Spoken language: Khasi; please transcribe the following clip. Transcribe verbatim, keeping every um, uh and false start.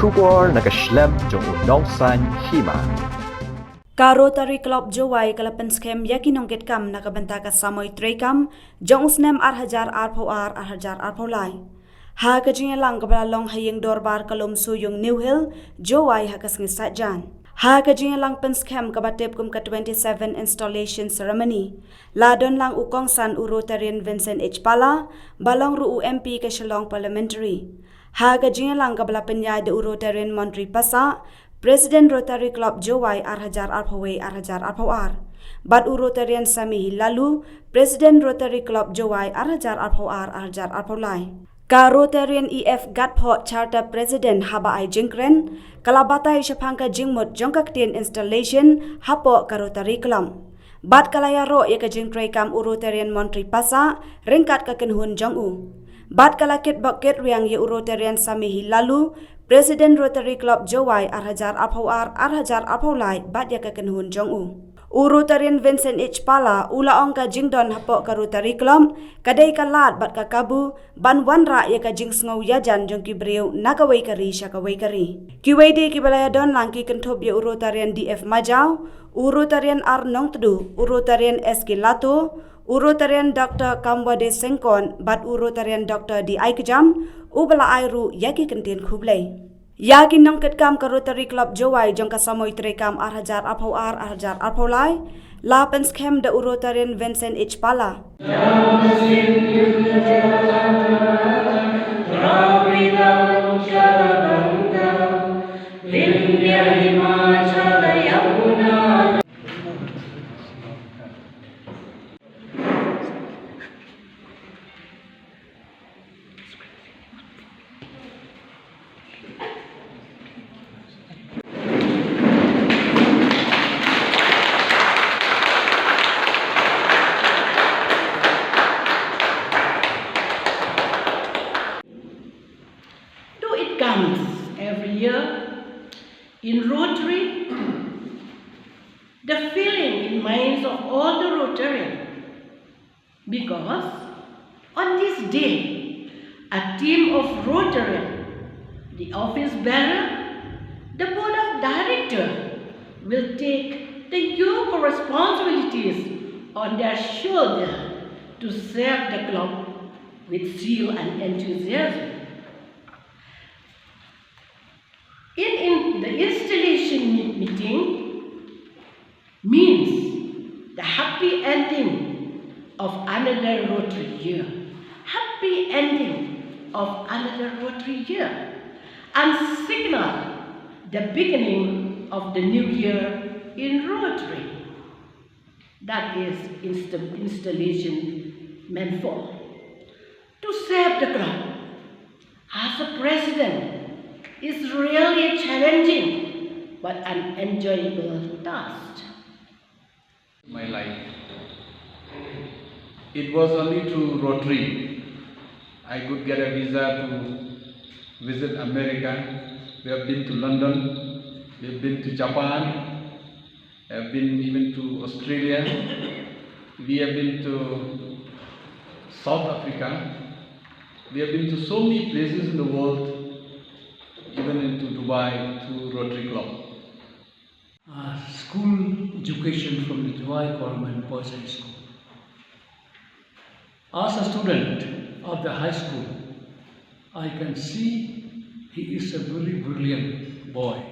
Khubor na ka shlem jong u nongsaiñ hima. Ka Rotary Club Jowai ka la pynskhem ïa ki nongkitkam na ka bynta ka samoi treikam jong u snem ar hajar arphew ar, ar hajar arphew lai. Ha ka jingïalang kaba la long ha ïing dorbar Kalum Suyung New Hill, Jowai ha ka sngi Saitjaiñ. Ha ka jingïalang pynskhem kaba tip kum ka twenty-seven installation ceremony, la don lang u kongsan u Rotarian Vincent H Pala, ba long ruh u M P ka Shillong Parliamentary. Ha ka jingïalang kaba la pynïaid da u Rotarian Montri Passah, President Rotary Club Jowai ar hajar arphew wei ar hajar arphew ar, bad u Rotarian Sami Hilalu, President Rotary Club Jowai ar hajar arphew ar, ar hajar arphew lai. Ka Rotarian E F Gatphoh Charter President haba ai jingkren, ka la batai shaphang ka jingmut jong ka ktien installation hapoh ka Rotary Club. Bad ka la ïaroh ïa ka jingtreikam u Rotarian Montri Passah ryngkat ka kynhun jong u. Bad ka la kitbok kitrwiang ïa u Rotarian Sami Hilalu, President Rotary Club Jowai ar hajar arphew ar, ar hajar arphew lai bad ïa ka kynhun jong u. U Rotarian Vincent H Pala u la ong ka jingdon hapoh ka Rotary Club ka dei ka lad bad ka kabu ban wanrah ïa ka jingsngew ïajan jong ki briew na kawei ka ri sha kawei ka ri. Kiwei de kiba la ïadon lang ki kynthup ïa u Rotarian D F Majaw, u Rotarian R Nongtdu, u Rotarian S K Lato, u Rotarian Doctor Kamwade Sengkon bad u Rotarian Doctor D I Kjam, uba la ai ruh ïa ki kyntien khublei. Ïa ki nongkitkam ka Rotary Club Jowai jong ka samoi treikam ar hajar arphew ar, ar hajar arphew lai, la pynskhem da u Rotarian Vincent H Pala. Though it comes every year in Rotary, the feeling in minds of all the Rotarians, because on this day, a team of Rotarian, the office bearer, the board of director will take the new responsibilities on their shoulder to serve the club with zeal and enthusiasm. In, in the installation meet-, meeting means the happy ending of another Rotary year. Happy ending of another Rotary year. And signal the beginning of the new year in Rotary. That is insta-, installation meant for. To serve the club as a president is really a challenging but an enjoyable task. My life. It was only through Rotary I could get a visa to visit America. We have been to London, we have been to Japan, have been even to Australia. We have been to South Africa. We have been to so many places in the world, even into Dubai through Rotary Club. Uh, school education from the Jowai Government Boys High School. As a student of the high school, I can see he is a very brilliant boy.